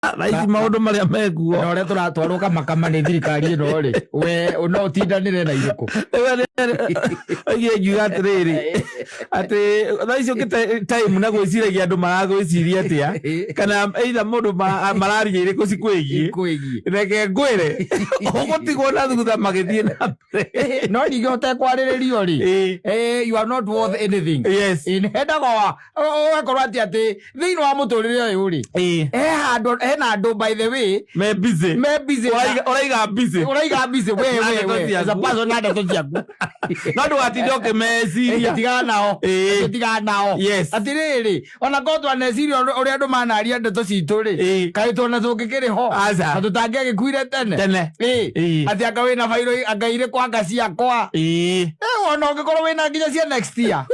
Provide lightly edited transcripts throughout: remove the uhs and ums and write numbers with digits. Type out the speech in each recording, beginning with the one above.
Thaa ici maũndũ marĩa mekuo. Na ũrĩa tũratwarwo kamakama nĩ thirikari ĩno rĩ, we no ũtindanĩre na irĩkũ? Oigire ngiuga atĩrĩrĩ, atĩ thaa ici ũkĩte time na gwĩciragia andũ maragwĩciria atĩa, kana either mũndũ mararia irĩkũ cikwĩgiĩ. Ikwĩgiĩ. Reke ngwĩre, ũgũtigwo na thutha magĩthiĩ na mbere. No ningĩ ũtekwarĩrĩrio rĩ, you are not worth anything. Hendaga ũgakorwo atĩ thĩinĩ wa mũtũrĩre ũyũ rĩ, he handũ hena andũ, by the way, me busy. Me busy. Ũraiga busy. Ũraiga busy we Na we ndeto we ciaku. As a person na ndeto ciaku. No ndũgatinde ũkĩmeciria. Tigana nao. Tigana nao. Atĩrĩrĩ, ona korwo twaneciria ũrĩa andũ manaria ndeto citũ rĩ, kaĩ tuona tũngĩkĩrĩ ho? Aca. Na tũtangĩagĩkuire tene. Tene. Atĩ anga wĩna bairo, anga irĩkũ, anga ciakwa. Ona ũngĩkorwo wĩna nginya cia next year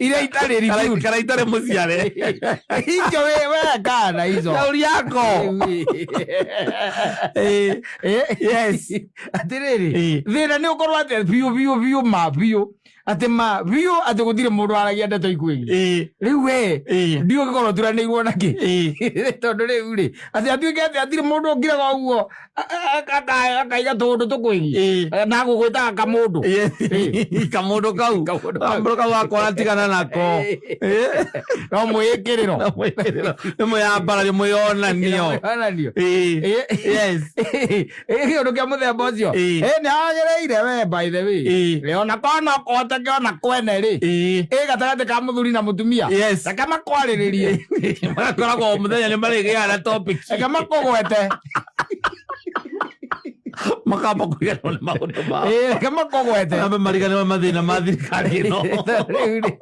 iria itarĩ reviewed. Kana itarĩ mũciare. Icio we kana izo. Shauri yako. Yes. Atĩrĩrĩ, thĩna nĩ ũkorwo atĩ biũ biũ biũ, ma biũ, atĩ ma biũ, atĩ gũtirĩ mũndũ waragia ndeto ikwĩgiĩ. Rĩu we ndiũ ũngĩkorwo ũturanĩirwo na kĩ? Tondũ rĩu rĩ, atĩ atuĩke atĩ hatirĩ mũndũ ũngiraga ũguo akaiga tũũndũ tũkwĩgiĩ na gũgwĩtaga kamũndũ. Kamũndũ kau. Kamũndũ kau. Kamũndũ kau wakora tigana nako. No mwĩkĩrĩro. Nĩ mwĩyambarario, mwĩyonanio. Mwĩyonanio. Yes. Kĩũndũ kĩa mũthemba ũcio. Nĩ agĩrĩire we, by the way. Ona korwo no kũhoteke ona kwene rĩ, ĩ gatagatĩ ka mũthuri na mũtumia. Reke makwarĩrĩrie. Magakoragwo o mũthenya nĩ marĩgĩaga na topic. Reke makũgwete. Makamba kũriganĩrwo nĩ maũndũ mao. Reke makũgwete. Mambe mariganĩrwo mathĩna ma thirikari ĩno. Rĩu rĩ,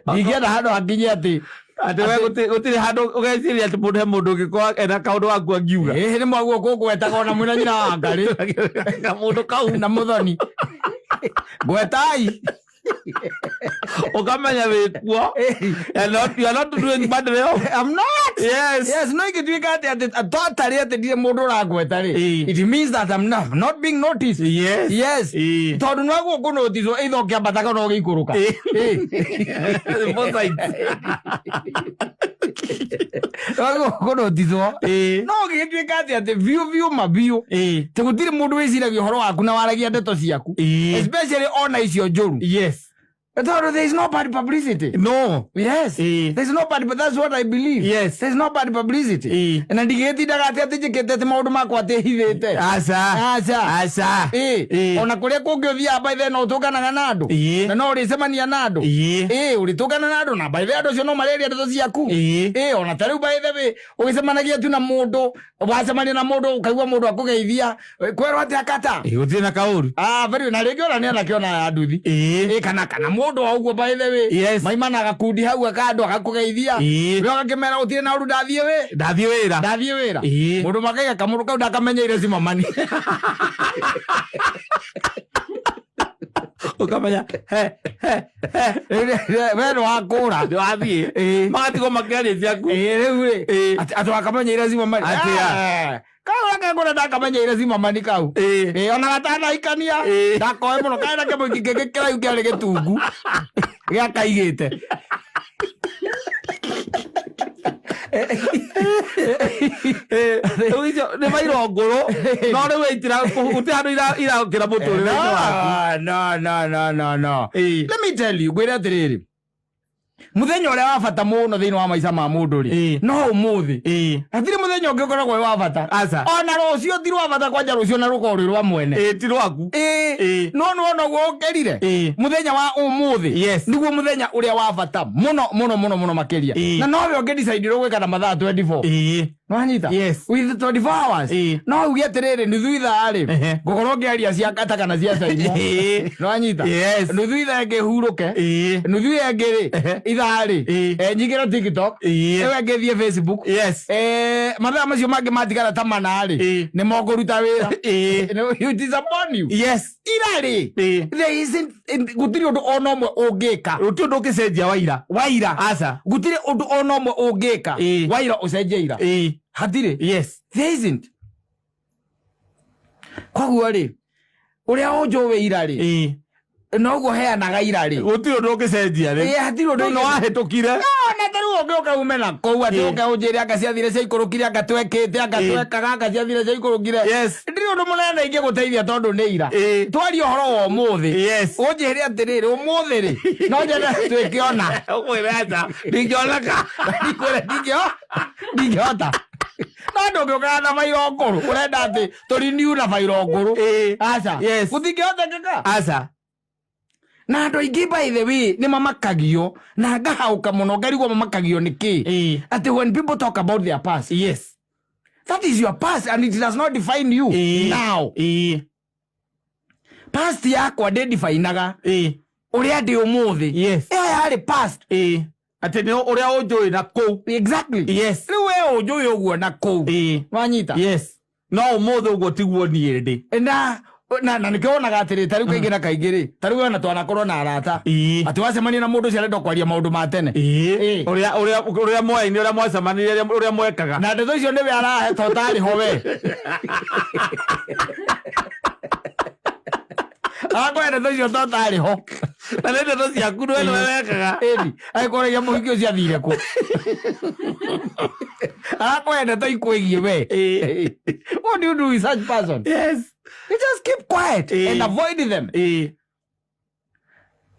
ndingĩenda handũ hakinye atĩ Atĩ we gũtirĩ handũ ũgeciria atĩ mũndũ he mũndũ ũngĩkorwo ena kaũndũ gaku angiuga. Nĩ mwaguo kũngwetaga ona mwĩna nyina wa ngarĩ. Kamũndũ kau. Na mũthoni ngwetai. Ũkamenya wĩkuo. And not, you are not doing badly off. I'm not. Yes, no ingĩtuĩka atĩ totally atĩ ndirĩ mũndũ ũrangweta rĩ, it means that I'm not being noticed. Yes. Tondũ no kũnoticwo either ũkĩambata kana ũgĩikũrũka. Both sides. No kũnoticwo. No ũgĩtuĩka atĩ biũ biũ ma biũ atĩ gũtirĩ mũndũ wĩciragia ũhoro waku na waragia ndeto ciaku, especially ona icio njũru, tondũ there is no bad publicity. No. Yes. There is no bad, but that's what I believe. There is no bad publicity. Na ndigĩtindaga atĩ njĩkĩte atĩ maũndũ makwa atĩ hithĩte. Aca. Aca. Aca. Ona kũrĩa kũngĩ ũthiaga, by the, no ũtũnganaga na andũ. Na no ũrĩcemania na andũ. Ũrĩtũngana na andũ na by the andũ acio no mareria ndeto ciaku. Ona ta rĩu, by the way, ũgĩcemanagia tu na mũndũ, wacemania na mũndũ ũkaigua mũndũ akũgeithia, kwerwo atĩ akata. Gũtirĩ na kaũru. Ah, very, na rĩngĩ ona nĩ anake ona ya nduthi. Kana mũndũ o ũguo, by the way, maimana gakundi hau akandũ agakũgeithia. We ũgakĩmera gũtirĩ na ũru, ndathiĩ wĩ Ndathiĩ wĩra. Ndathiĩ wĩra. Mũndũ makaiga kamũndũ kau ndakamenyeire cimamani. Ũkamenya he he he. We nĩ wakũra. Nĩ wathiĩ. Magatigwo makĩaria ciaku. Rĩu rĩ, atĩ wakamenyeire cimamani. Atĩa? Kau gakengũra ndakamenyeire cimamani kau. Ona gatanaikania ndakoe mũno karĩ na kĩmũiki kĩngĩ kĩraihu kĩarĩ gĩtungu gĩakaigĩte. Rĩu icio nĩ bairo ngũrũ, no rĩu itira gũtirĩ handũ irakĩra mũtũrĩre-inĩ waku. No, no, no, no, no. Let me tell you, ngwĩre atĩrĩrĩ, muthenya ũrĩa wa bata mũno thĩinĩ wa maica ma mũndũ rĩ, no ũmũthĩ. Hatirĩ mũthenya ũngĩ ũkoragwo wĩ wa bata. Aca. Ona rũciũ ti rwa bata, kwanja rũciũ na rũkorwo rwĩ rwa mwene. Ti rwaku. No nĩwona ũguo ũkĩrire mũthenya wa ũmũthĩ nĩguo mũthenya ũrĩa wa bata mũno mũno mũno mũno makĩria. Na nowe ũngĩ decide ũgwĩka na mathaa 24. Nwanyita? Yes. With 24 hours. No uge atĩrĩrĩ, nuthu ithaa rĩ, ngũkorwo ngĩaria cia kata kana cia caimo. Nwanyita? Yes. Nuthu ithaa ĩngĩ hurũke. Nuthu ĩyo ĩngĩ rĩ, ithaa rĩ, nyingĩre TikTok. Ĩyo ĩngĩ thiĩ Facebook. Mathaa macio mangĩ matigara ta mana rĩ, nĩmo ngũruta wĩra. It is upon you. Ira rĩ, there isn't, gũtirĩ ũndũ ona ũmwe ũngĩka. Gũtirĩ ũndũ ũngĩcenjia waira. Waira. Aca. Gũtirĩ ũndũ ona ũmwe ũngĩka waira ũcenjie ira. Hatirĩ. There isn't. Koguo rĩ, ũrĩa ũnjũĩ ira rĩ, Noguo heanaga ira rĩ. Gũtirĩ ũndũ ũngĩcenjia rĩ. Ĩ, hatirĩ ũndũ. No wahĩtũkire. Na ta rĩu ũngĩũka ume na kũu atĩ ũke ũnjĩre anga ciathire ciaikũrũkire, anga twekĩte, anga twekaga, anga ciathire ciaikũrũkire, ndirĩ ũndũ mũnene ingĩgũteithia tondũ nĩ ira. Twarie ũhoro wa ũmũthĩ. Ũnjĩre atĩrĩrĩ, ũmũthĩ rĩ, no nyende twĩke ona. Ũkwĩre aca, ndingĩoneka. Ndikwĩre ndingĩhota, no ndũngĩũkaga na bairo ngũrũ, ũrenda atĩ tũriniu na bairo ngũrũ. Aca. Gũtingĩhotekeka. Aca. Na andũ aingĩ, by the way, nĩ mamakagio na ngahaũka mũno, ngarigwo mamakagio nĩ kĩ, atĩ when people talk about their past, that is your past and it does not define you now. Past yakwa ndĩndefinaga ũrĩa ndĩ ũmũthĩ. Ĩyo yarĩ past. Atĩ nĩ ũrĩa ũnjũĩ na kũu. Exactly. Rĩu we ũnjũĩ ũguo na kũu. Wanyita? Yes, no ũmũthĩ ũguo tiguo niĩ ndĩ. Na nĩkĩo wonaga atĩrĩ, ta rĩu kaingĩ na kaingĩ rĩ, ta rĩu ona twanakorwo na arata, atĩ wacemania na mũndũ ũcio arenda kwaria maũndũ ma tene. Ũrĩa mwaini, ũrĩa mwacemanirie, ũrĩa mwekaga. Na ndeto icio nĩwe arahe to tarĩ ho we arakũhe ndeto icio to tarĩ ho. Na nĩ ndeto ciaku, nĩwe wekaga. Ĩni agĩkũragia mũhiki ũcio athire kũ, arakũhe ndeto ikwĩgiĩ we. What do you do with such person? You just keep quiet and avoid them,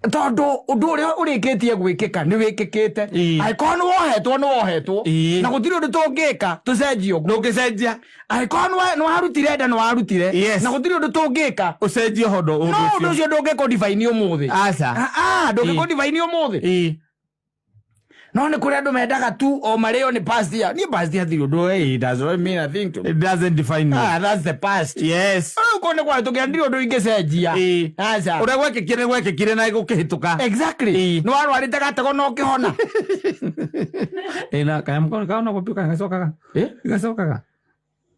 tondũ ũndũ ũrĩa ũrĩkĩtie gwĩkĩka nĩ wĩkĩkĩte. Angĩkorwo nĩ wohetwo, nĩ wohetwo. Na gũtirĩ ũndũ tũngĩka tũcenjie ũguo. Ndũngĩcenjia. Angĩkorwo nĩ warutire nda, nĩ warutire. Na gũtirĩ ũndũ tũngĩka ũcenjie ũndũ no ũndũ ũcio. Ũcio ndũngĩkũ define ũmũthĩ. Aca. Ah, ah, ndũngĩkũ define ũmũthĩ. No nĩ kũrĩ andũ mendaga tu o marĩo nĩ past ya niĩ. Past hatirĩ ũndũ, hey, it does not mean a thing to me. It doesn't define you. Ah, that's the past. Rĩu kũu nĩ kwahĩtũkĩra, ndirĩ ũndũ ingĩcenjia. Aca. Ũrĩa gwekĩkire nĩ gwekĩkire na gũkĩhĩtũka. Exactly. Nĩ warwarĩte gatego na ũkĩhona. Na kanyamũ kau kaona gũtuĩka gacokaga. Gacokaga.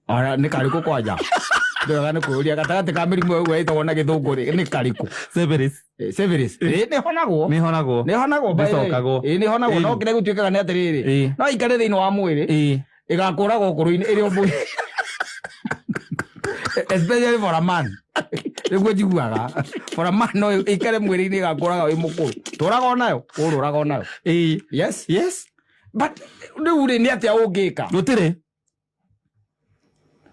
Ona nĩ karĩkũ kwanja? Ndĩroga nĩ kwĩũria gatagatĩ ka mĩrimũ ĩyo ĩtagwo na gĩthũngũ rĩ, nĩ karĩkũ? Syphilis. Syphilis. Nĩ honagwo. Nĩ honagwo. Nĩ honagwo, by the way. Ndĩcokagwo. Nĩ honagwo, no kĩrĩa gũtuĩkaga nĩ atĩrĩrĩ, no ikare thĩinĩ wa mwĩrĩ, ĩgakũraga ũkũrũ-inĩ ĩrĩ o mwĩrĩ, especially for a man, nĩguo njiguaga, for a man no ĩikare mwĩrĩ-inĩ, ĩgakũraga wĩ mũkũrũ, tũraga onayo, ũrũraga onayo. Yes. But rĩu rĩ, nĩ atĩa ũngĩka? Gũtirĩ.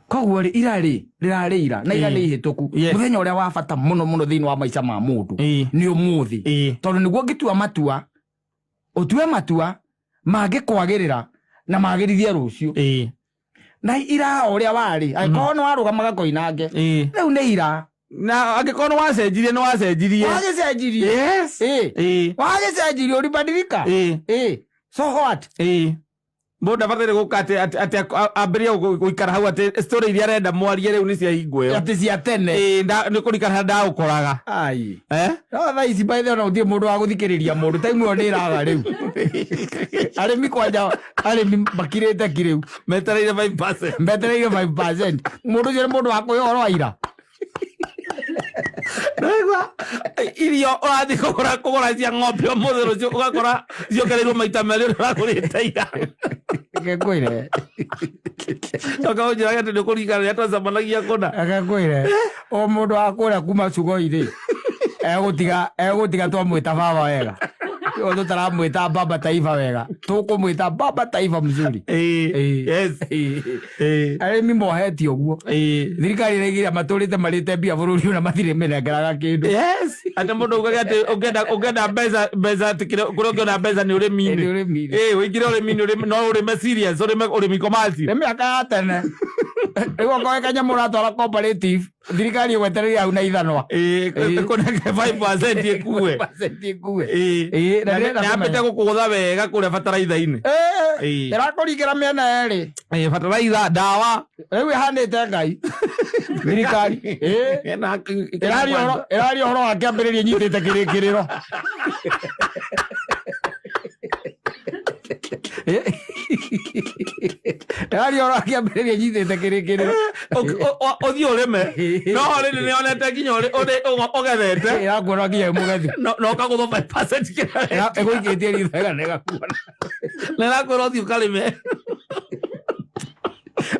Koguo rĩ, ira rĩ, rĩrarĩ ira na ira nĩ ihĩtũku. Mũthenya ũrĩa wa bata mũno mũno thĩinĩ wa maica ma mũndũ nĩ ũmũthĩ, tondũ nĩguo ũngĩtua matua, ũtue matua mangĩkwagĩrĩra na magĩrithie rũciũ. Na ira o ũrĩa warĩ, angĩkorwo nĩ warũgamaga koinange, rĩu nĩ ira. Na angĩkorwo nĩ wacenjirie, nĩ wacenjirie. Wagĩcenjirie. Wagĩcenjirie, ulibadilika. So what? Mũndũ ndabataire gũka atĩ ambĩrĩrie gũikara hau atĩ story iria arenda mwarie rĩu nĩ cia hingo ĩyo. Atĩ cia tene. Nĩ kũrikana ndagũkoraga. Ai. Eh? No thaa ici, by the way, ona gũtirĩ mũndũ wa gũthikĩrĩria mũndũ, time ĩyo nĩ ĩraga rĩu. Arĩmi kwanja, arĩmi makirĩte ki rĩu. Metereire 5%. Metereire 5%. Mũndũ ũcio nĩ mũndũ wa kwĩhe ũhoro wa ira. Naigua irio ũrathiĩ kũgũra cia ng'ombe ũmũthĩ, rũciũ ũgakora ciongereirwo maita merĩ ũrĩa ũragũrĩte ira. Reke ngwĩre. Coka ũnjĩrage atĩ nĩ ũkũringana rĩrĩa twacemanagia kũna. Reke ngwĩre, o mũndũ wa kũrĩa kuma cugoi-rĩ, egũtiga twamwĩta baba wega. O tũtaramwĩta baba taifa wega, tũkũmwĩta baba taifa mzuri. Arĩmi mohetie ũguo. Thirikari ĩraigĩra matũrĩte marĩte mbia bũrũri ũyũ na matirĩ mĩnengeraga kĩndũ. Yes, atĩ mũndũ augage atĩ ũngĩenda mbeca atĩ kũrĩa ũngĩona mbeca nĩ ũrĩmi-inĩ. Nĩ ũrĩmi-inĩ. Ũingĩre ũrĩmi-inĩ, no ũrĩme serious, ũrĩme ũrĩmi commercial. Nĩ mĩaka ya tene. Rĩu okorwo kanyamũ ũratwara cooperative, thirikari ĩgwetereire hau na ithanwa. Ĩkũnenge 5% ĩkue. Percent ĩkue. Na ndĩrenda Na yambĩte kũmenya. gũkũgũtha wega kũrĩa bataraitha-inĩ. Ĩrakũringĩra mĩena yerĩ. Bataraitha, ndawa. Rĩu ĩhanĩte Ngai thirikari. Ĩraria ũhoro wa kĩambĩrĩria nyitĩte kĩrĩkĩrĩro. Ĩraria ũhoro wa kĩambĩrĩria nyitĩte kĩrĩkĩrĩro. Ũthiĩ ũrĩme, no rĩrĩ nĩ onete nginya ũgethete. Ĩrakuona nginya wĩ mũgethi. Na ũkagũthwo 5% kĩrĩa. Ĩgũikĩtie ritho ĩga na ĩgakuona. Na ĩrakwĩra ũthiĩ ũkarĩme.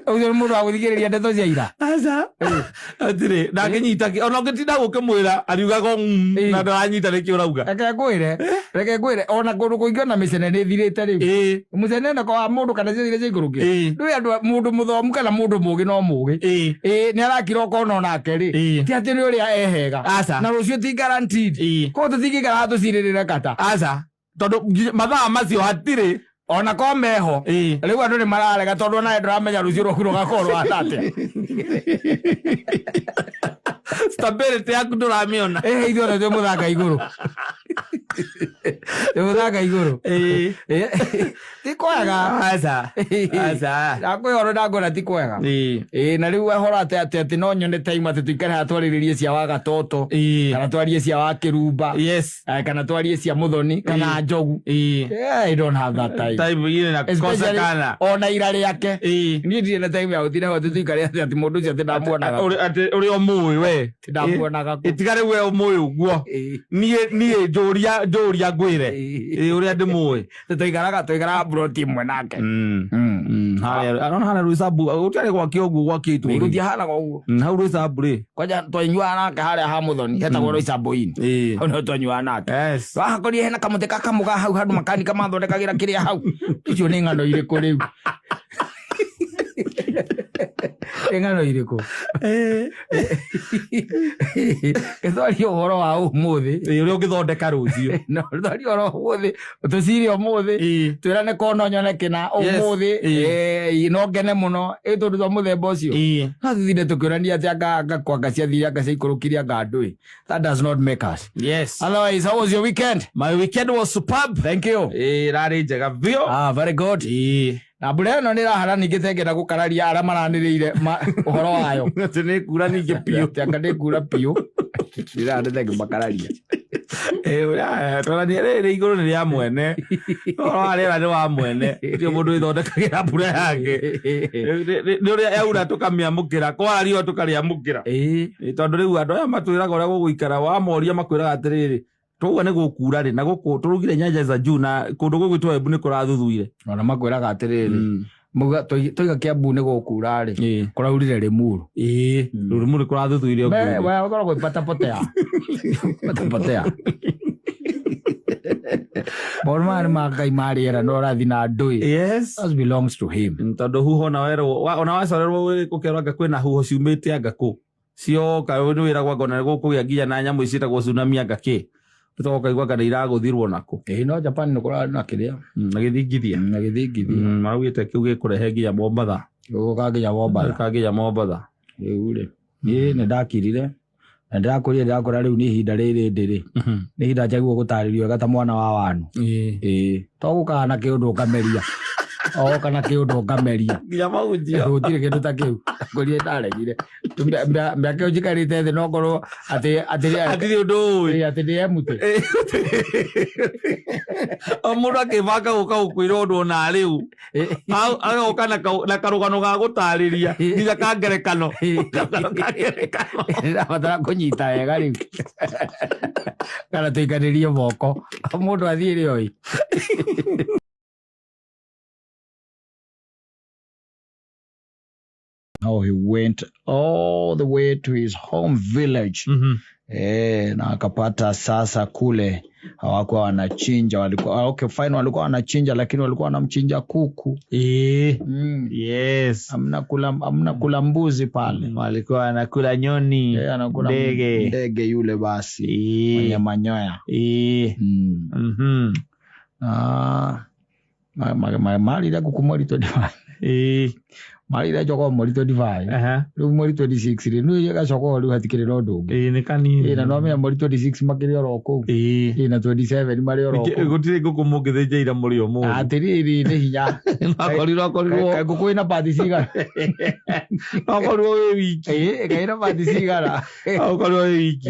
Ũcio nĩ mũndũ wa gũthikĩrĩria ndeto cia ira. Aca. Atirĩ ndangĩnyita ona ũngĩtinda gũkĩmwĩra ariugaga na ndaranyita nĩkĩ ũrauga. Reke ngwĩre ona kũndũ kũingĩ ona mĩcene nĩ ĩthirĩte rĩu. Mũcene na kwa mũndũ kana ciathire ciaikũrũkio. Rĩu andũ mũndũ mũthomu kana mũndũ mũgĩ no mũgĩ. Nĩ arakira ũkona onake rĩ. Ti atĩ nĩ ũrĩa ehega. Aca. Na rũciũ ti guaranteed. Koguo tũtingĩikara tũcirĩrĩre kata. Aca. Tondũ mathaa macio hatirĩ. Ona ko meho. Rĩu andũ nĩ mararega tondũ onawe ndũramenya rũciũ rwaku rũgakorwo rũhana atĩa. Stability yaku ndũramĩona. Ithuothe twĩ mũthanga igũrũ. Twĩ mũthanga igũrũ. Ti kwega. Aca. Aca. Ndakwĩhoro ndangona ti kwega. Na rĩu wahoro atĩ no nyone time atĩ tũikare haha twarĩrĩrie cia wa Gatoto. Kana twarie cia wa Kĩrumba. Yes. Kana twarie cia Muthoni kana Njogu. I don't have that time. Time ile na kosekana. Ona ira rĩake. Niĩ ndirĩ na time ya gũtinda ho atĩ tũikare atĩ mũndũ ũcio atĩ ndamuonaga. Atĩ ũrĩa ũmũĩ we. Ndamuonaga kũ. Tiga rĩu we ũmũĩ ũguo. Niĩ njũria ngwĩre. Ũrĩa ndĩmũĩ. Tũikaraga ploti ĩmwe nake. Harĩa arona harĩa Rwĩsambu gũtiarĩ gwake ũguo gwake itũũra. Gũtiahanaga ũguo. Hau Rwĩsambu rĩ. Kwanja twanyuaga nake harĩa ha Muthoni hetagwo Rwĩsambu Inn. Hau nĩho twanyuaga nake. Yes. Wahakorire hena kamũtĩ ka kamũga hau handũ makanika mathondekagĩra kĩrĩa hau. Icio nĩ ng'ano irĩkũ rĩu? Nĩ ng'ano irĩkũ? Twarie ũhoro wa ũmũthĩ. Ũrĩa ũngĩthondeka rũciũ. No, twarie ũhoro wa ũmũthĩ, tũcire ũmũthĩ, twĩrane ko no nyone kĩna ũmũthĩ, no ngene mũno, tondũ twa mũthemba ũcio. No tũthire tũkĩũrania atĩ anga kwanga ciathire, anga ciaikũrũkire, anga ndũĩ. That does not make us. Yes. Otherwise, how was your weekend? My weekend was superb. Thank you. Rarĩ njega biũ. Ah, very good. Na mbura ĩno nĩ ĩrahara ningĩ tengena gũkararia arĩa maranĩrĩire ũhoro wayo. Atĩ nĩ kura ningĩ biũ. Atĩ anga nĩ kura biũ. Ndĩrahara tenge makararia. Twarania rĩrĩ igũrũ nĩ rĩa mwene. Ũhoro wa rĩera nĩ wa mwene. Gũtirĩ mũndũ wĩthondekagĩra mbura yake. Nĩ ũrĩa yaura tũkamĩamũkĩra, kwara riũa tũkarĩamũkĩra. Tondũ rĩu andũ aya matwĩraga ũrĩa gũgũikara, wamoria makwĩraga atĩrĩrĩ, twauga nĩ gũkura rĩ, na gũkũ tũrugire nyanja za juu na kũndũ gũgwĩtwo Embu nĩ kũrathuthuire. Ona makwĩraga atĩrĩrĩ, mauga toiga Kiambu nĩ gũkura rĩ, kũraurire Limuru. Limuru kũrathuthuire ũguo. We ũkoragwo patapotea. Patapotea. Maũndũ maya nĩ ma Ngai ma rĩera no ũrathiĩ na ndũĩ. Yes. That belongs to him. Tondũ huho ona werwo, ona wacorerwo ũkerwo anga kwĩna huho ciumĩte anga kũ. Cioka nĩ wĩragwo anga ona gũkũgĩa nginya na nyamũ ici ciĩtagwo tsunami anga kĩ. Ũcoka ũkaigua anga nĩ iragũthirwo nakũ. No Japan nĩ kũrarĩ na kĩrĩa. Na gĩthingithia. Na gĩthingithia. Maraugĩte kĩu gĩkũrehe nginya Mombatha. Gĩgũka nginya Mombatha. Gĩgũka nginya Mombatha. Rĩu rĩ, niĩ nĩ ndakirire. Na ndĩrakũrire ndĩrakũra rĩu nĩ ihinda rĩrĩ ndĩrĩ. Nĩ ihinda njagĩrĩirwo gũtarĩrio wega ta mwana wa wanu. To gũkaga na kĩũndũ ũkameria. Oka na kĩũndũ ũkameria. Nginya mahunjio. Gũtirĩ kĩndũ ta kĩu. Ngũrire ndaregire. Mĩaka ĩyo njikarĩte thĩ no ngorwo atĩ hatirĩ ũndũ ũĩ. Atĩ ndĩ empty. O mũndũ akĩbanga gũka gũkwĩra ũndũ ona rĩu. Agoka na karũgano ga gũtarĩria nginya ka ngerekano. Karũgano ka ngerekano. Ndĩrabatara kũnyita wega rĩu. Kana tũikanĩrie moko. Mũndũ athiĩ rĩ oi. How he went all the way to his home village. Na akapata sasa kule hawakuwa wanachinja, walikuwa okay fine, walikuwa wanachinja lakini walikuwa wanamchinja kuku. Yes. Hamna kula mbuzi pale. Walikuwa wanakula nyoni. Anakula ndege. Ndege yule basi. Mwenye manyoya. Mali ya kuku mweri 25. Mali ya jogoo mweri 25. Rĩu mweri 26 rĩ, nĩ gacogoo rĩu hatikĩrĩ na ũndũ ũngĩ. Nĩ kanini. Na no menya mweri 26 makĩrĩ oro kũu. Na 27 marĩ oro kũu. Gũtirĩ ngũkũ mũngĩthĩnja ira mũrĩ ũmũthĩ. Atĩrĩrĩ, nĩ hinya. Akorirwo. Kaĩ ngũkũ ĩna pati cigana? Akorirwo wĩ wiki. Kaĩ ĩna pati cigana? Akorirwo wĩ wiki.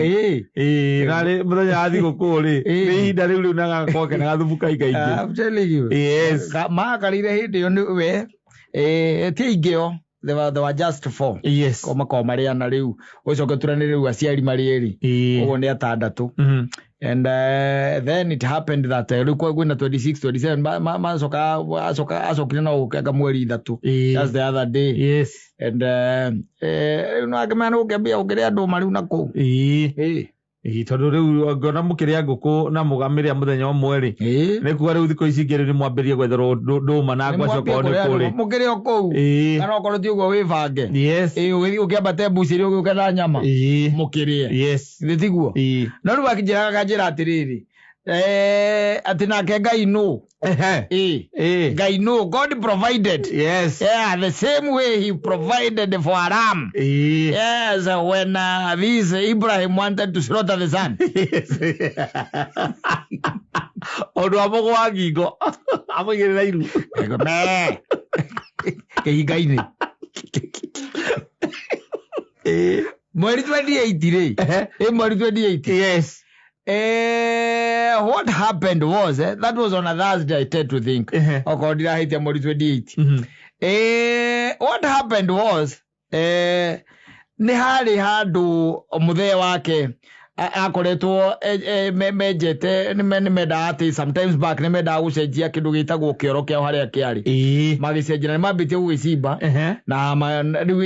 Narĩ mũthenya wa thigũkũ rĩ, nĩ ihinda rĩu rĩu na gagakorwo kena gathubu kaingaingĩ. I'm telling you. Yes. Makarire hĩndĩ ĩyo nĩ we. Ti aingĩ o. They were just 4. Yes. Ko makoragwo marĩ ana rĩu ũcoke turanĩre rĩu aciari marĩ erĩ. Ũguo nĩ atandatũ. And then it happened that rĩu kwĩna 26 27 macoka acokire no gũkenga mweri 3. That's the other day. Yes. And rĩu no akĩmenya nĩ gũkĩambia gũkĩrĩa ndũma rĩu na kũu. Tondũ rĩu ngona mũkĩrĩa ngũkũ na mũgamĩrĩa mũthenya ũmwe rĩ, nĩ kuga rĩu thikũ ici ingĩ rĩu nĩ mwambĩrĩrie gwetherwo ndũma na ngwacĩ okorwo nĩ kũrĩ. Mũkĩrĩ o kũu. Kana okorwo ti ũguo wĩbange. Yes. Ũgĩthiĩ ũkĩambate mbucĩrĩ ũgĩũke na nyama. Mũkĩrĩe. Yes. Githĩ tiguo? No rĩu akĩnjĩraga akanjĩra atĩrĩrĩ, atĩ nake Ngai nũ. Ngai nũ. God provided. Yes. Yeah, the same way he provided for Aram. Yes, when this Ibrahim wanted to slaughter the son. Yes. Ũndũ wa mũgwa ngingo. Amũigĩrĩra iru. Me. Kĩhinga-inĩ. Mweri 28 rĩ. Mweri 28. Yes. What happened was, that was on a Thursday, I tend to think. Okorwo ndirahĩtia mweri 28. What happened was, nĩ harĩ handũ mũthee wake akoretwo menjete nĩ mendaga atĩ sometimes back nĩ mendaga gũcenjia kĩndũ gĩtagwo kĩoro kĩao harĩa kĩarĩ. Magĩcenjia na nĩ mambĩtie gũgĩcimba. Na rĩu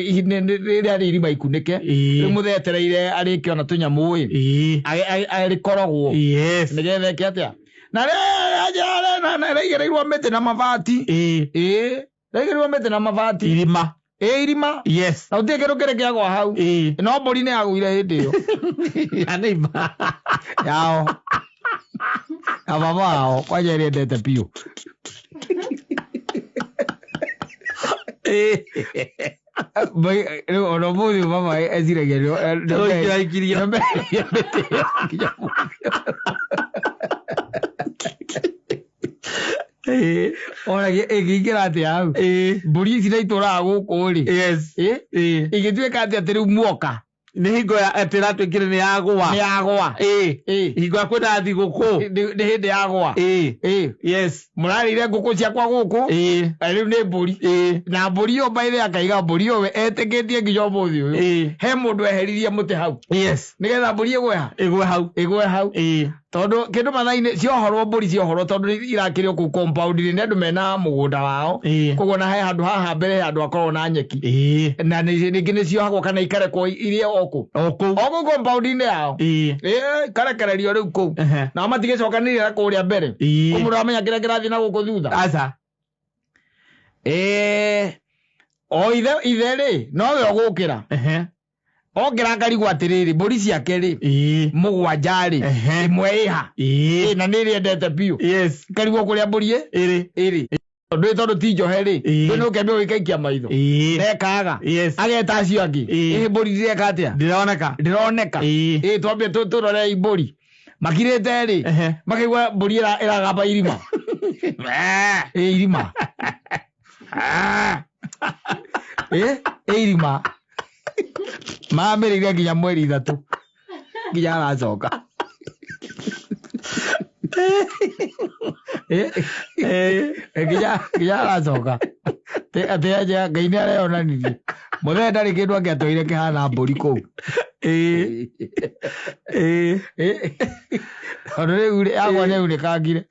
rĩrĩa irima ikunĩke. Rĩu mũthee etereire arĩke ona tũnyamũ ĩ. Arĩkorogwo. Yes. Nĩgetha eke atĩa? Na rĩaigĩrĩirwo mĩtĩ na mabati. Rĩaigĩrĩirwo mĩtĩ na mabati. Irima. Irima. Yes. Na gũtirĩ kĩndũ kĩrĩ kĩagwa hau. No mbũri nĩ yagũire hĩndĩ ĩyo. Ya neighbor. Yao. Ya baba wao kwanja ĩrĩa endete biũ. Rĩu ona ũmũthĩ baba eciragia Nĩaikirio. mĩtĩ ĩyo nginya ũmũthĩ. Ona ĩngĩingĩra atĩa hau? Mbũri ici na itũraga gũkũ rĩ. Yes. Ĩngĩtuĩka atĩa atĩ rĩu muoka? Nĩ hingo ya atĩ ĩratuĩkire nĩ yagũa. Nĩ yagũa. Hingo ya kwĩna thigũkũ. Nĩ hĩndĩ yagũa. Yes. Mũrarĩire ngũkũ ciakwa gũkũ. Na rĩu nĩ mbũri. Na mbũri ĩyo by the way akaiga mbũri ĩyo we etĩkĩtie nginya ũmũthĩ ũyũ. He mũndũ eheririe mũtĩ hau. Yes. Nĩgetha mbũri ĩgwe ha? Ĩgwe hau. Ĩgwe hau. Tondũ kĩndũ mathaa-inĩ ciohorwo mbũri ciohorwo tondũ irakĩrĩ kũu compound-inĩ nĩ andũ mena mũgũnda wao. Koguo na he handũ haha mbere he handũ hakoragwo na nyeki. Na ningĩ nĩ ciohagwo kana ikarekwo irie o kũu. O kũu. O kũu compound-inĩ yao. Ikarekererio rĩu kũu. Nao matigĩcokanĩrĩria na kũrĩa mbere. Kũu mũndũ amenya kĩrĩa kĩrathiĩ na gũkũ thutha. Aca. O ithe rĩ, nowe ũgũkĩra. Okĩra akarigwo atĩrĩrĩ, mbũri ciake rĩ, mũgwanja rĩ, ĩmwe ĩha. Na nĩ ĩrĩa endete biũ. Yes. Karigwo kũrĩa mbũri ĩrĩ. Ĩrĩ. Tondũ tondũ ti njohe rĩ, ndũĩ nĩ ũkĩambia gũgĩkaikia maitho. Nekaga. Yes. Ageta acio angĩ. Ĩ mbũri ndĩreka atĩa? Ndĩroneka. Ndĩroneka. Twambie tũrore mbũri. Makirĩte rĩ, makaigua mbũri ĩragamba irima. Irima. Irima. Mamĩrĩire nginya mweri 3 nginya aracoka. Nginya aracoka. Atĩ anja Ngai nĩ areyonanirie. Mũthee ndarĩ kĩndũ angĩatwaire kĩhana mbũri kũu. Tondũ rĩu rĩ, yakwa nĩ yaunĩkangire.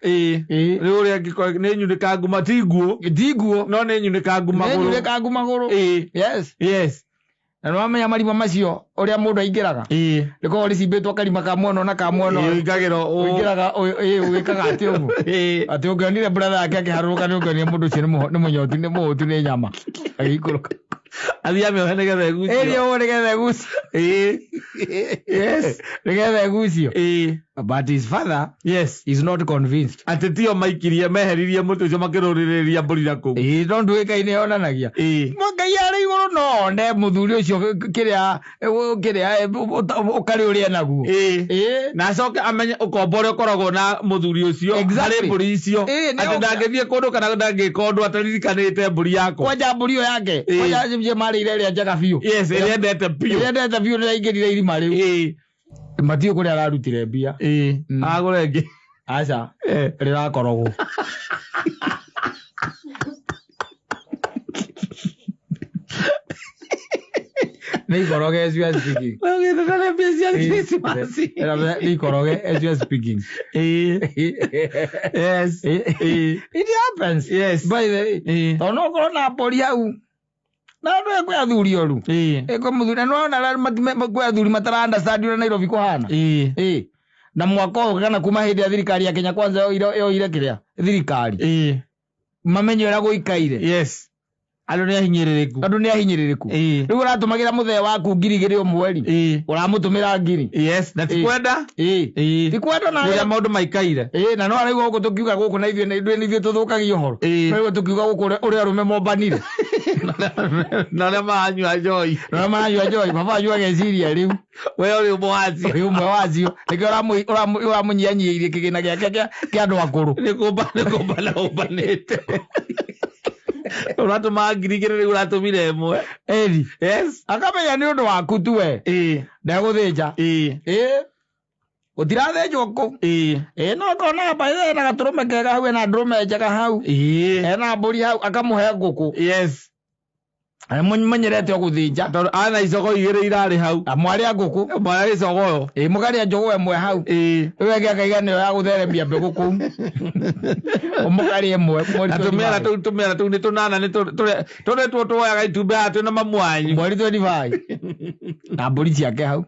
Rĩu ũrĩa angĩkorwo nĩ nyunĩkangu ma ti nguo. Ti nguo. No nĩ nyunĩkangu Nĩ magũrũ. nyunĩkangu magũrũ. Yes. Yes. Na nĩ wamenya marima macio ũrĩa mũndũ aingĩraga? Rĩkoragwo rĩcimbĩtwo karima ka mwena na ka mwena. Ũingagĩra ũũ. Ũingĩraga ũgĩkaga atĩ ũguo. Atĩ ũngĩonire brother yake akĩharũrũka nĩ ũngĩonire mũndũ ũcio nĩ mũnyotu, nĩ mũhũtu nĩ nyama. Agĩikũrũka. Athiĩ amĩohe nĩgetha ĩgucio. Ĩrĩ ũũ nĩgetha ĩgucio. Yes. Nĩgetha ĩgucio. But his father Yes. is not convinced. Atĩ tio maikirie, meheririe mũtĩ ũcio makĩrũrĩrĩria mbũri na kũu. No nduĩkaine yonanagia. Ngai arĩ igũrũ no one mũthuri ũcio kĩrĩa, kĩrĩa, ũkarĩ ũrĩa naguo. Na acoke amenye ũkombo ũrĩa ũkoragwo na mũthuri ũcio harĩ mbũri icio. Nĩ Atĩ ũka- ndangĩthiĩ kũndũ kana ndangĩka ũndũ ataririkanĩte mbũri yakwa. Kwanja mbũri ĩyo yake. Kwanja njie marĩire ĩrĩa njega biũ. Yes, ĩrĩa endete biũ. Ĩrĩa endete biũ nĩ yaingĩrire irima rĩu. Matiũĩ kũrĩa ararutire mbia. Agũre ĩngĩ. Aca. Rĩrakorogwo. Nĩ ikoroge as you are speaking. Ũgĩte mbia cia Christmas. Nĩ ikoroge as you are speaking. Yes. It happens. Yes. By the way, tondũ no ũkorwo na mbũri hau na andũ kwĩ athuri oru. Kwĩ mũthuri na nĩwona arĩa kwĩ athuri matara understand ũrĩa Nairobi kũhana. Na mwaka ũyũ kana kuma hĩndĩ ya thirikari ya Kenya Kwanza yoire kĩrĩa thirikari mamenye ũrĩa gũikaire. Yes. Andũ nĩ ahinyĩrĩrĩku. Andũ nĩ ahinyĩrĩrĩku. Rĩu ũratũmagĩra mũthee waku 2,000 o mweri, ũramũtũmĩra 1,000. Yes. Na ti kwenda. Ti kwenda na ũrĩa maũndũ maikaire. Na no araigua gũkũ tũkiuga gũkũ na ithuĩ nĩ ithuĩ tũthũkagia ũhoro. No ithuĩ tũkiuga gũkũ ũrĩa arũme mombanire. Na ũrĩa maranyua njohi. Na ũrĩa maranyua njohi, baba wanyu ageciria rĩu. We ũrĩ ũmwe wacio. Ũrĩ ũmwe wacio. Nĩkĩo ũramũnyihanyihirie kĩgĩna gĩake kĩa andũ akũrũ. Nĩ kũmbana ũmbanĩte. Ũratũma 2,000 rĩu ũratũmire 1. Eri. Yes. Akamenya nĩ ũndũ waku tu we. Ndegũthĩnja. Gũtirathĩnjwo kũu. No kona by the way, ena gatũrũme kega hau, ena ndũrũme njega hau. Ena mbũri hau, akamũhe ngũkũ. Yes. Menyerete o gũthĩnja. Tondũ ana icogo 2 irarĩ hau. Na mwarĩa ngũkũ. Mwarĩa gĩcogoyo. Mũkarĩa njogoo ĩmwe hau. Rĩu ĩngĩ akaiga nĩyo ya gũtheremia mbegũ kũu. Mũkarĩa ĩmwe. Na tũmĩara tũu nĩ tũnana nĩ tũrĩa tuo tuoyaga itumbĩ haha twĩna mamu wanyu. Mweri 25. Na mbũri ciake hau.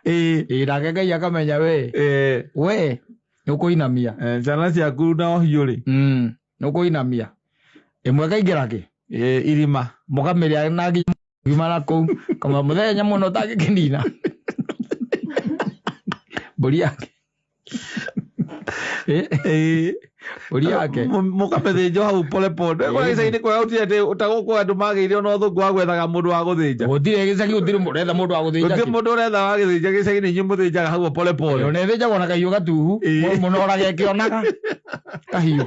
Nake Ngai akamenya we. We nĩ ũkũinamia. Ciana ciaku na ũhiũ rĩ. Nĩ ũkũinamia. Ĩmwe ĩkaingĩra kĩ? Irima. Mũkamĩrĩa na nginya na kũu. Kama mũthenya mũno ũtangĩkĩnina. Mbũri yake. Mbũri yake. Mũkamĩthĩnja hau pole pole. Kũrĩa gĩcagi-inĩ kwega gũtirĩ atĩ ta gũkũ andũ magĩire ona ũthũngũ wa gwethaga mũndũ wa gũthĩnja. Gũtirĩ gĩcagi gũtirĩ mũndũ ũretha mũndũ wa gũthĩnja. Gũtirĩ mũndũ ũretha wa gũthĩnja gĩcagi-inĩ, inyuĩ mũthĩnjaga hau pole pole. Ona ĩthĩnjagwo na kahiũ gatuhu, mũno orage ĩkĩonaga kahiũ.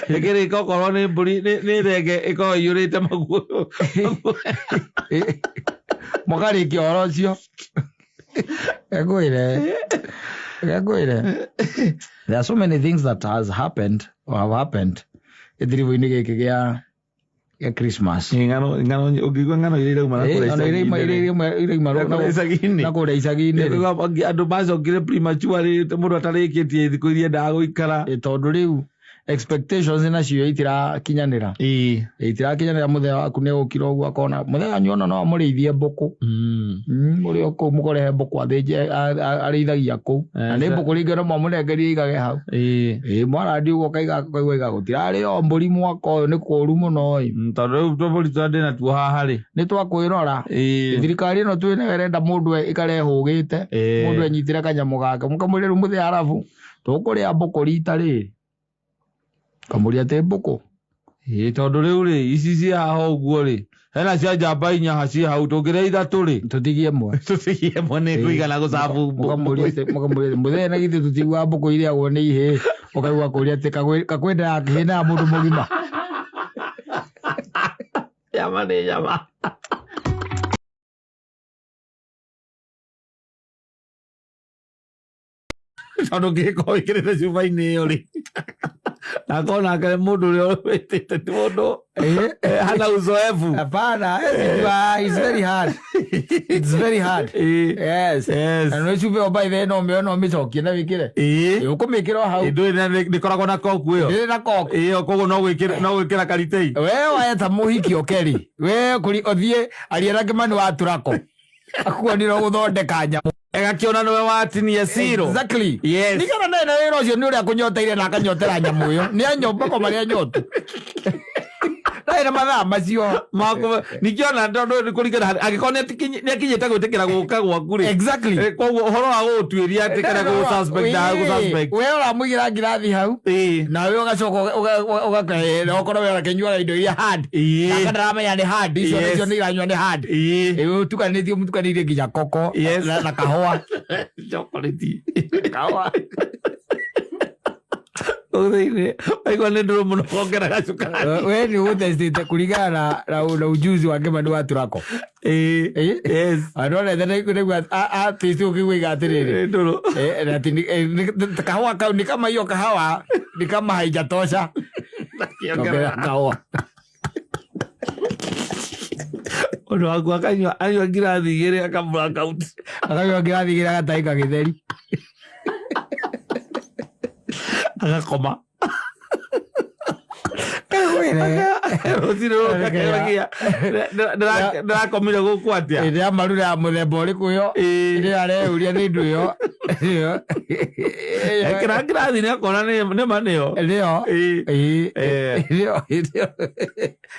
Ĩkĩrĩka okorwo nĩ mbũri nĩ thenge ĩkorwo ĩiyũrĩte maguoya. Mũkarĩkia ũhoro ũcio. Ngwĩre. There are so many things that has happened or have happened gĩtiribũ-inĩ gĩkĩ gĩa Christmas. Ng'ano ũngĩigua ng'ano iria irauma na kũrĩa icagi-inĩ. Na kũrĩa icagi-inĩ. Andũ macokire prematurely mũndũ atarĩkĩtie thikũ iria endaga gũikara. Tondũ rĩu expectations nacio itirakinyanĩra. Itirakinyanĩra. Mũthee waku nĩ ũkira ũguo akona mũthee wanyu ona no amũrĩithie mbũkũ. Mũrĩ o kũu mũkorehe mbũkũ athĩnje arĩithagia kũu. Na nĩ mbũkũ rĩngĩ no mwamũnengerie igage hau. Mwarandi ũguo ũkaiga ũkaigua iga gũtirarĩ o mbũri mwaka ũyũ nĩ kũũru mũno ĩ. Tondũ rĩu tũmbũri tũrĩa ndĩ natuo haha rĩ. Nĩ twakwĩrora. Thirikari ĩno twĩ nayo ĩrenda mũndũ ĩkare ĩhũgĩte. Mũndũ enyitĩre kanyamũ gake. Mũkamwĩre rĩu mũthee arabu tũkũrĩa mbũkũ rita rĩrĩ. Kamũria atĩ mbũkũ. Tondũ rĩu rĩ ici ciĩ haha ũguo rĩ hena cia njamba 4 ciĩ hau tũngĩrĩa 3 rĩ tũtigie ĩmwe. Tũtigie ĩmwe nĩ kũigana gũcabu mbũkũ. Mũkamũria mũthee na githĩ tũtiguaga mbũkũ irĩagwo nĩ ihĩĩ. Ũkaigua kũria atĩ kakwenda ya kĩhĩĩ na ya mũndũ mũgima. Nyama nĩ nyama. Tondũ kĩngĩkorwo wĩkĩrĩte cuba-inĩ ĩyo rĩ na akorwo nake nĩ mũndũ ũrĩa wĩtĩte ti mũndũ hana uzoefu. Hapana, it's very hard. It's very hard. Yes. Yes. Na nĩ cuba ĩyo by the way no ũmĩoe no ũmĩcokie na wĩkĩre. Ũkũmĩkĩra o hau. Ndũĩ ndĩkoragwo na koku ĩyo. Ndĩrĩ na koku. Ĩyo koguo no gwĩkĩra karitei. We waeta mũhiki oke rĩ. We kũri ũthiĩ aria na Kĩmani wa Turako. Akuonire gũthondeka nyamũ. Egakĩona nĩwe watinia ciro. Exactly. Yes. Nĩkĩo na wĩra ũcio nĩ ũrĩa akũnyoteire na akanyotera nyamũ ĩyo. Nĩ anyomba kwa marĩa nyotu. Ndarĩ na mathaa macio. Ningĩ ona tondũ nĩ kũringana angĩkorwo nĩ akinyĩte gwĩtĩkĩra gũka gwaku rĩ. Exactly. Koguo ũhoro wa gũgũtuĩria atĩ kana gũgũ-suspect na gũgũ-suspect. We ũramũigĩra ngirathi hau. Nawe ũgacoka ũgakahe okorwo we ũrakĩnyuaga indo iria hard. Nake ndaramenya nĩ hard. Icio nĩcio nĩ iranyua nĩ hard. Ũtukanĩtie mũtukanĩirie nginya koko na kahũa. Chocolate. Kahũa. Thĩinĩ waigua nĩ ndũrũ mũno kuongerera gacukari. We nĩ ũgũtestĩte kũringana na ujuzi wa Kĩmani wa Turako. Yes. Andũ othe nĩguo atĩci ũkĩigua atĩrĩrĩ. Ndũrũ. Kahũa kau ni kama hiyo kahawa ni kama haijatosha. Ongerera kahũa. Ũndũ waku akanyua anyua ngirathi igĩrĩ aka blackout. Akanyua ngirathi igĩrĩ agatahĩka gĩtheri. Agakoma. Kakwĩre. Rũcinĩ rũkakerogia. Ndĩrakomire gũkũ atĩa? Ĩrĩa ya marura ya mũthemba ũrĩkũ ĩyo? Ĩĩ. Ĩrĩa areyũria nĩ ndũ ĩyo. Ĩyo. Ekĩra ngirathi nĩ akona nĩ ma nĩyo. Nĩyo. Ĩĩ. Ĩĩ. Eh. Ĩyo. Ĩyo.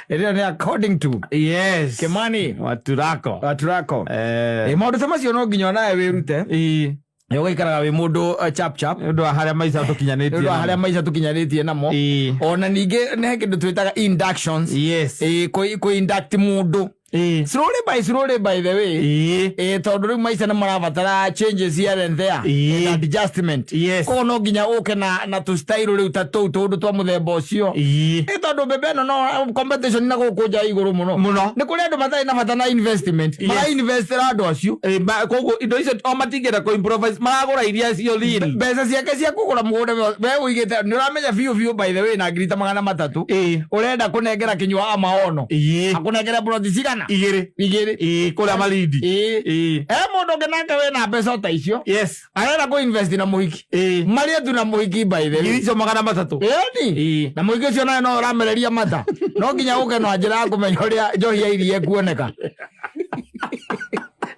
Ĩyo nĩ according to Yes. Kimani Waturako. Waturako. Eh. Ĩ maũndũ ta macio no nginya onawe wĩrute. Ĩĩ. Nĩ ũgaikaraga wĩ mũndũ chap chap. Nĩ ũndũ wa harĩa maica tũkinyanĩtie. Nĩ ũndũ wa harĩa maica tũkinyanĩtie namo. Ĩĩ. Ona ningĩ nĩ he kĩndũ twĩtaga inductions. Yes. Ĩĩ kũ induct mũndũ. Ĩĩ. Slowly by slowly by the way. Ĩĩ. Ĩĩ tondũ rĩu maica nĩ marabatara changes here and there. Ĩĩ. And adjustment. Yes. Koguo no nginya ũke na tũ style rĩu ta tũu tũndũ twa mũthemba ũcio. Ĩĩ. Ĩ tondũ mbembe ĩno no competition na gũkũ nja igũrũ mũno. Mũno. Nĩ kũrĩ andũ matarĩ na bata na investment. Yes. Mara investera andũ acio. Ĩĩ, koguo indo icio o matingĩenda kũ improvise maragũra iria cio real. Mbeca ciake cia kũgũra mũgũnda we ũigĩte nĩ ũramenya biũ biũ by the way na ngiri ta 300. Ĩĩ. Ũrenda kũnengera kĩnyua a maono. Ĩĩ. Akũnengere ploti cigana? Igĩrĩ. Igĩrĩ. Ĩĩ, kũrĩa Malindi. Ĩĩ. Ĩĩ. He mũndũ ũngĩ nake wĩna mbeca ta icio. Yes. Arenda kũ invest na mũhiki. Ĩĩ. Marĩa tu na mũhiki by the Ngiri way. icio 300. Ĩni. Ĩĩ. Na mũhiki ũcio nawe no ũramereria mata. No nginya ũke na njĩra ya kũmenya ũrĩa njohi ya iria ĩkuoneka.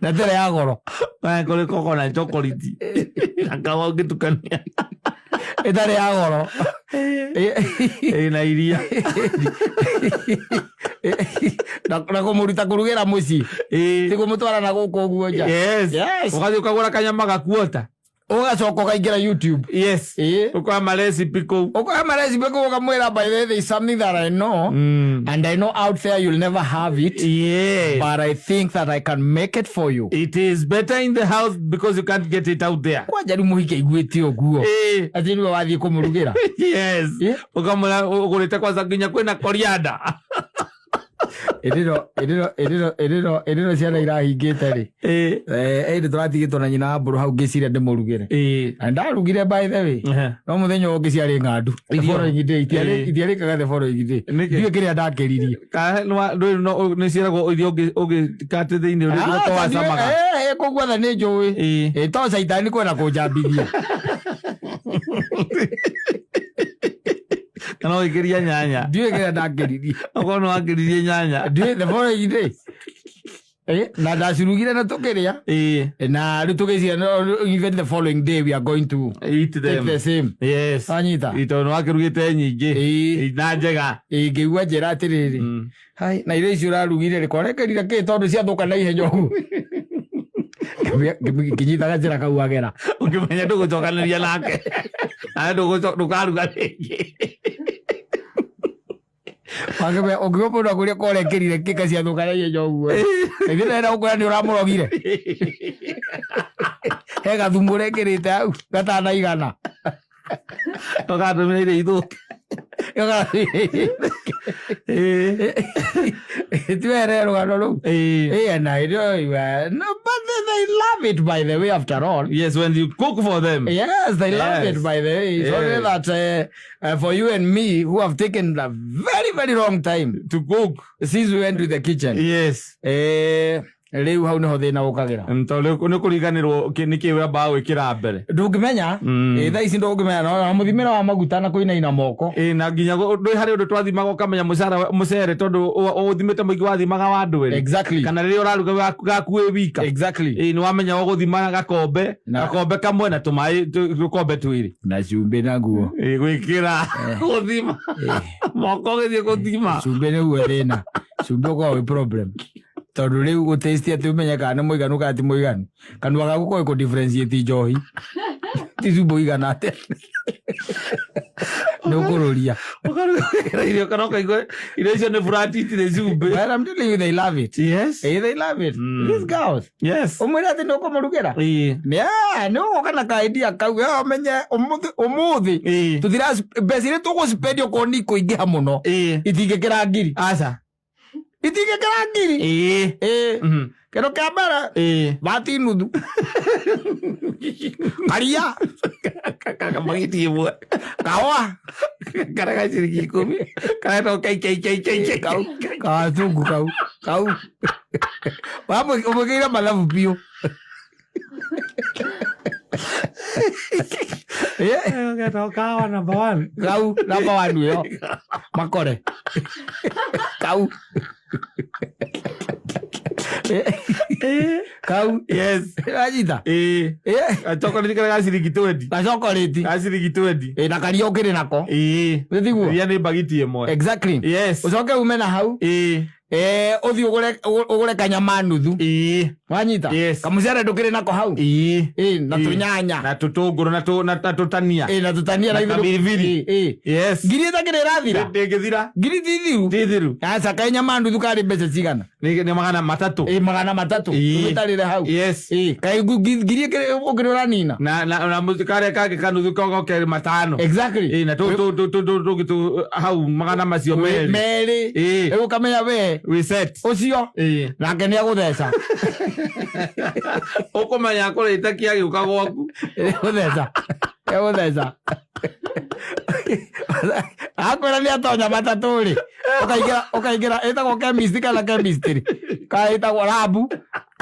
Na tere ya goro. Kũrĩ koko na chocolate. Na kawa ũngĩtukania. Ĩtarĩ ya goro. Ĩĩ, na iria. Na kũmũruta kũrugĩra mũciĩ. Ĩĩ. Ti kũmũtwara na gũkũ ũguo nja. Yes. Yes. Ũgathiĩ ũkagũra kanyama gakuota. Ũgacoka ũkaingĩra YouTube. Yes. Ĩĩ. Ũkoya marecipe kũu. Ũkoya marecipe kũu ũkamwĩra by the way there is something that I know. And I know out there you'll never have it. Yes. But I think that I can make it for you. It is better in the house because you can't get it out there. Kwanja rĩu mũhiki aiguĩte ũguo. Ĩĩ. Atĩ nĩwe wathiĩ kũmũrugĩra. Yes. Yeah. Ũkamwĩra ũgũrĩte kwanza nginya kwĩna coriander. Ĩrĩro ciana irahingĩte rĩ. Ĩĩ. Ĩndĩ tũratigĩtwo na nyina wa mbũrũ hau ngĩciria ndĩmũrugĩre. Ĩĩ. Na ndarugire by the way. Ehe. No mũthenya ũngĩ ciarĩ ng'andu. The Irio. following day Ĩĩ. itiarĩkaga the following day. Nĩkĩ? Ndiũĩ kĩrĩa ndakĩririe. Ka nĩ ciĩragwo irio ũngĩkate thĩinĩ ũrĩa to wacamaga. Koguo tha nĩ njũĩ. Ĩĩ. Ĩ to caitani kwenda kũnjambithia. Kana ũgĩkĩria nyanya. Ndiũĩ kĩrĩa ndakĩririe. Okorwo nĩ wakĩririe nyanya. Ndiũĩ the following day. Na ndacirugire na tũkĩrĩa. Ĩĩ. Na rĩu tũgĩciria no, even the following day we are going to Eat take them. the same. Yes. Wanyita? Ĩ, tondũ nĩ wakĩrugĩte nyingĩ. Ĩĩ. Ĩ, na njega. Ĩ, ngĩigua njĩra atĩrĩrĩ. Hai, na irio icio ũrarugire rĩ korekerire kĩ tondũ ciathũka na ihenya ũguo. Ngĩnyita gacĩra kau agera. Ũkĩmenya ndũgũcokanĩria nake. Nawe ndũkaruga rĩngĩ. Wakĩmenya ũngĩgua mũndũ akwĩre korekerire kĩ kaciathũka na ihenya ũguo. Ithuĩ ndĩrenda gũkwĩra nĩ ũramũrogire. He gathumu ũrekĩrĩte hau gatanaigana. Ũgatũmĩra irio ithũke. Ĩĩ. Tiwere rũgano rũu. Ĩĩ. Yeah, and I know, no, but they love it by the way after all. Yes, when you cook for them. Yes, they love Yes. it by the way. It's only Yes. that for you and me who have taken a very, very long time To cook. since we went to the kitchen. Yes. Rĩu hau nĩho thĩna ũkagĩra. Tondũ nĩ kũriganĩrwo nĩ kĩ wambaga gwĩkĩra mbere. Ndũngĩmenya, thaa ici ndũngĩmenya no mũthimĩre wa maguta na kũinaina moko. Ĩ, na nginya ndwĩ harĩ ũndũ twathimaga ũkamenya mũcere tondũ ũthimĩte mũingĩ wathimaga wa andũ erĩ. Exactly. Kana rĩrĩa ũraruga gaku wĩ wika. Exactly. Ĩ, nĩ wamenya ũgũthima gakombe, Na- gakombe kamwe na tũmaĩ tũkombe twĩrĩ. Na cumbĩ naguo. Ĩ, gwĩkĩra gũthima moko ũgĩthiĩ gũthima. Cumbĩ nĩguo thĩna. Cumbĩ ũkoragwo wĩ problem. Tondũ rĩu gũtaste atĩ ũmenye kana nĩ mũiganu kana ti mũiganu. Kanua gaku koĩ kũ differentiate njohi. Ti cumbĩ ũigana atĩa. Nĩ ũkũrũria. Ũkaruga irio kana ũkaigua irio icio nĩ flat itirĩ cumbĩ. But I'm telling you they love it. Yes. They love it. These girls. Yes. Ũmwĩre atĩ nĩ ũkũmũrugĩra. Ĩ. Yeah, nĩ ũgũka na ka idea kau we ũmenye ũmũthĩ Ĩ. tũtira mbeca iria tũgũspend okorwo nĩ ikũingĩha mũno Ĩ. itingĩkĩra ngiri. Aca. Itingĩkĩra ngiri. Ĩ. Ĩ. Kĩndũ kĩa mbere Ĩ. bati nuthu. Karia. Kamagiti ĩmwe. Kahũa. Kana ga ciringi 10. Karetwo KKKKK. Kau. Katungu kau. Kau wamwĩkĩire mathabu biũ. Getagwo kahawa number one. Kau namba wanu ĩyo makore kau. Kau. Yes. Wanyita? Ĩĩ. Gachokorĩti karĩa ga ciringi 20. Gacokorĩti. Ga ciringi 20. Ĩ, na karia ũkĩrĩ nako. Ĩĩ. Nĩtiguo? Iria nĩ mbagiti ĩmwe. Exactly. Yes. Ũcoke ume na hau. Ĩĩ. Ũthiĩ ũgũre kanyama nuthu. Ĩĩ. Wanyita? Yes. Kamucere ndũkĩrĩ nako hau. Ĩĩ. Ĩ, na Ĩĩ. tũnyanya. Na tũtũngũrũ na tũtania. Ĩ, na tũtania. Na kabiribiri. Ĩ. Yes. Ngiri ĩtakĩrĩ ĩrathira. Ndĩngĩthira. Ngiri ti thiru. Ti thiru. Aca, kaĩ nyama nuthu karĩ mbeca cigana? Nĩ 300. Ĩ, 300. Ĩĩ. Ũgĩtarĩre hau. Yes. Ĩ, kaĩ ngiri ũkĩrĩ ũranina. Na karĩa kangĩ kanuthu kogoke 500. Exactly. Ĩĩ, na tũ hau magana macio merĩ. Merĩ. Ĩĩ. Rĩu ũkamenya we We set. ũcio Ĩĩ. nake nĩ agũtheca. Ũkũmenya akũrĩte kĩa gĩũka gwaku. Egũtheca. Egũtheca. Akwĩra nĩ atonya matatũ rĩ, ũkaingĩra ĩtagwo chemist kana chemistry, kana ĩtagwo rabu,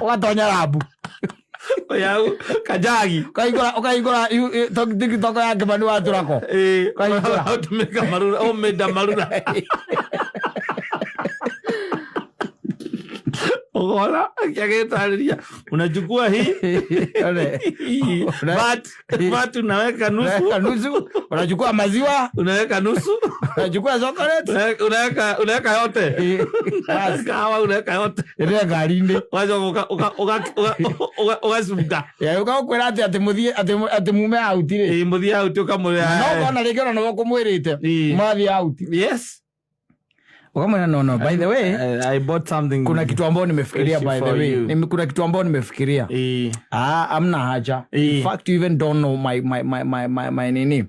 ũgatonya rabu. Yau kajagi. Ũkahingũra TikTok ya Kĩmani wa Tũrako. Ĩĩ. Ũkahingũra. Ũtũmĩka marura, ũmĩnda marura. Ũkona akĩgĩtarĩria unachukua hii but unaweka nusu. Unaweka nusu, unachukua maziwa, unaweka nusu, unachukua chocolate, unaweka yote. Kahawa unaweka yote. Ĩrĩa ngari-inĩ. Ũgacoka ũgacunga. Ũgakwĩra atĩ mũthiĩ atĩ mume out rĩ. Ĩĩ, mũthiĩ out ũkamũrĩa. No ũkona rĩngĩ ona nĩwe ũkũmwĩrĩte. Ĩĩ. Mathiĩ out. Yes. Ukamwĩra no, by the way, I bought something. kuna kitu ambayo nimefikiria, by the way. You. Kuna kitu ambayo nimefikiria. Ĩĩ. Ah, amna haja. In fact, you even don't know my my my my my, my nini.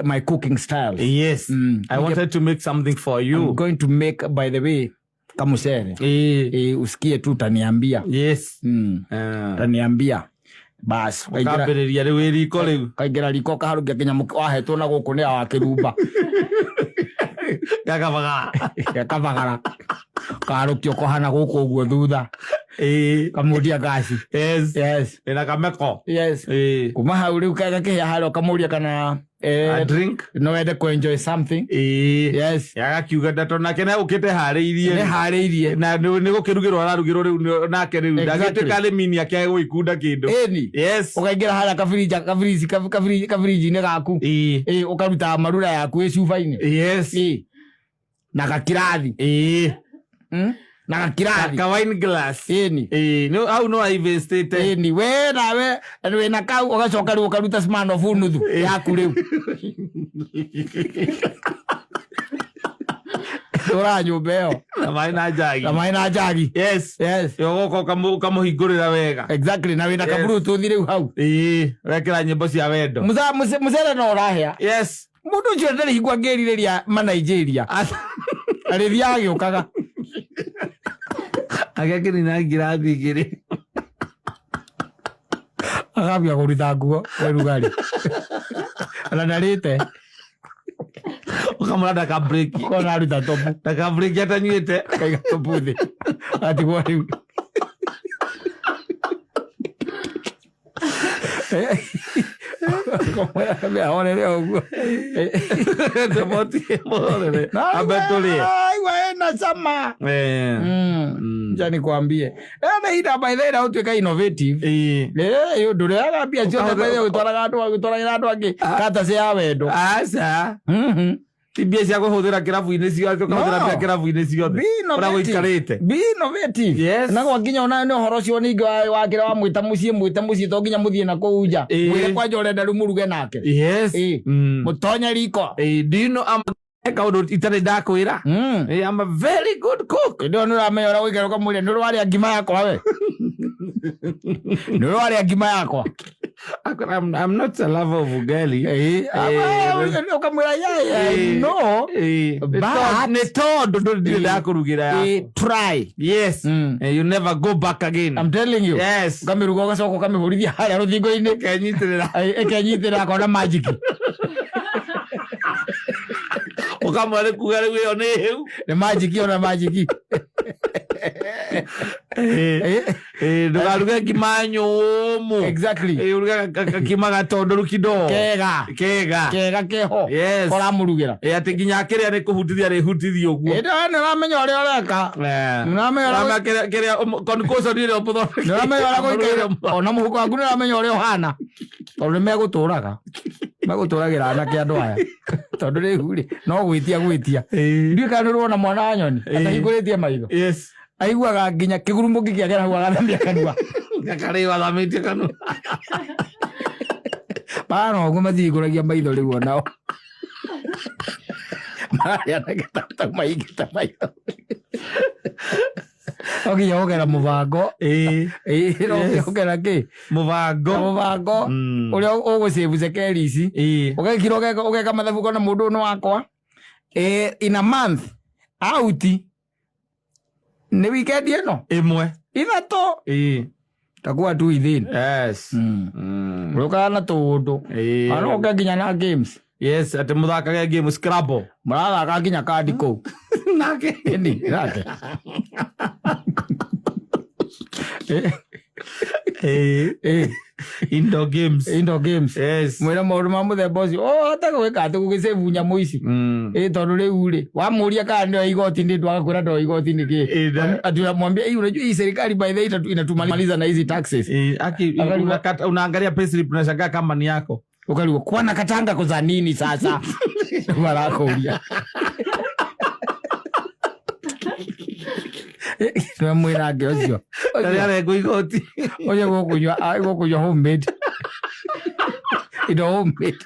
My cooking style. Yes. I wanted to make something for you. I'm going to make, by the way, kamusere. Usikie tu utaniambia. Yes. Utaniambia. Bas, ũkambĩrĩria rĩu wĩ riko rĩu. Kaingĩra riko kaharũkia kĩnyamũ wahetwo na gũkũ nĩ wa kĩrumba. Gakabagara. Gakabagara. Kaharũkio kũhana gũkũ ũguo thutha. Ĩĩ. Kamundia ngaci. Yes. Yes. Ĩna kameko. Yes. Ĩĩ. Kuma hau rĩu gakĩhĩa harĩa ũkamũria kana a drink. No wende kũ enjoy something. Ĩĩ. Yes. Agakiuga ndeto nake nĩ ũkĩte harĩirie. Nĩ harĩirie. Na nĩ gũkĩrugĩrwo ararugĩrwo rĩu nake rĩu. Ndangĩtuĩka nĩ mini ake gũgĩkunda kĩndũ. Ĩni. Yes. Ũkaingĩra harĩa kabiriji-inĩ gaku. Ĩĩ. Ĩĩ, ũkaruta marura yaku ĩ cuba-inĩ. Yes. Ĩĩ. Na gakirathi. Ĩĩ. Na gakirathi. Ka wine glass. Ĩni. Ĩĩ, no hau no investĩte. Ĩni, we nawe wĩna kau ũgacoka rĩu ũkaruta Smirnoff nuthu yaku rĩu. Ũra nyũmba ĩyo. Na maĩ na njagi. Na maĩ na njagi. Yes. Yes. Ũgoka ũkamũhingũrĩra wega. Exactly, na wĩna ka Bluetooth rĩu hau. Ĩĩ, wekĩra nyĩmbo cia wendo. Mũcere no ũrahĩa. Yes. Mũndũ ũcio ndarĩ hingo angĩrirĩria ma Nigeria. Arĩthiaga agĩũkaga. Agakĩnina ngirathi igĩrĩ. Agambia kũruta nguo ũrugarĩ. Ona ndarĩte. Ũkamũra ndaka break. Ũkona aruta topu. Ndaka break atanyuĩte. Kaiga topu thĩ. Atigwo rĩu. Ahorere ũguo. Mũhorere. Ambe tũrĩe. Aigua ĩna cama. Nja nikwambie. Na ihinda by the way ũtuĩka innovative. Ndũrĩaga mbia ciothe by the way ũgĩtwaraga andũ ũgĩtwaragĩra andũ angĩ katacĩ ya wendo. Aca. Ti mbia cia kũhũthĩra kĩrabu-inĩ ciothe, ũkahũthĩra mbia kĩrabu-inĩ ciothe. Ũrĩa gũikarĩte. Be innovative. Yes. Na gwa nginya ona nĩ ũhoro ũcio ningĩ wa kĩrĩa wamwĩta mũciĩ mwĩte mũciĩ to nginya mũthiĩ na kũu nja. Mwĩre kwanja ũrenda rĩu mũruge nake. Yes. Mũtonye riko. Do you know I'm kaũndũ itarĩ ndakwĩra? I'm a very good cook. Hĩndĩ ĩyo nĩ ũramenya ũrĩa ũikara ũkamwĩra nĩ ũrwarĩa ngima yakwa we. Nĩ ũrwarĩa ngima yakwa. I'm not a lover of ugali. Ũkamwĩra yeah, no. But nĩ tondũ ndũrĩ ndakũrugĩra yaku. Try. Yes. You never go back again. I'm telling you. Yes. Ũkamĩruga ũgacoka ũkamĩhũrithia harĩa rũthingo-inĩ. Ĩkenyitĩrĩra. Ĩkenyitĩrĩra akona magic. Ũkamwĩra nĩ kuga rĩu ĩyo nĩ hĩu. Nĩ magic ona magic. Ndũgaruge ngima nyũmũ. Exactly. Ũruge gakima gatondoru kidogo. Kega. Kega. Kega keho. Yes. Ũramũrugĩra. Atĩ nginya kĩrĩa nĩ kũhutithia rĩhutithia ũguo. Ĩndĩ we nĩ ũramenya ũrĩa ũreka. Nĩ ũramenya ũrĩa Ũramenya kĩrĩa concoction ĩrĩa ũmũthondekete. nĩ ũramenya ũrĩa gũikaire ona mũhuko waku nĩ ũramenya ũrĩa ũhana tondũ nĩ megũtũraga megũtũragĩra anake andũ aya tondũ rĩu rĩ no gwĩtia gwĩtia ndiũĩ kana nĩ ũrona mwana wa nyoni atahingũrĩtie maitho. Yes. Aiguaga nginya kĩgurumo kĩkĩagera hau agathamia kanua. Gakarĩo athamĩtie kanua. Mahana ũguo matihingũragia maitho rĩu onao mararĩa anake tau mahingĩte maitho no nginya wongera mũbango. Ĩĩ, no nginya wongera kĩ? Mũbango. Mũbango ũrĩa ũgũcĩbu cekeri ici. Ũgekira ũgeka mathabu ũkona mũndũ ũyũ nĩ wakwa. In a month out nĩ weekend ĩno ĩmwe ithatũ takuwa tu within. Yes. Ũrũkaga na tũũndũ ana ũke nginya na games. Yes, atĩ mũthakage game Scrabble. Mũrathaka nginya kandi kũu. Nake. Ĩni, nake. Indoor games. Indoor games. Yes. Mwĩra maũndũ ma mũthemba ũcio ũhote gwĩka atĩ gũgĩcĩbu nyamũ ici. Ĩ tondũ rĩu rĩ wamũria kana nĩo igoti nĩ ndũ agakwĩra ndio igoti nĩ kĩ. Ati unamwambia hii unajua hii serikali by the way inatumaliza na hizi taxes. Aki, unaangalia payslip unashangaa kama ni yako. Ukariwa kwana katanga kwa nini sasa? Warakũria. Nĩ mwĩra angĩ ũcio. Rĩrĩa arengwo igoti. Ũcio gũkũnyua homemade. Indo homemade.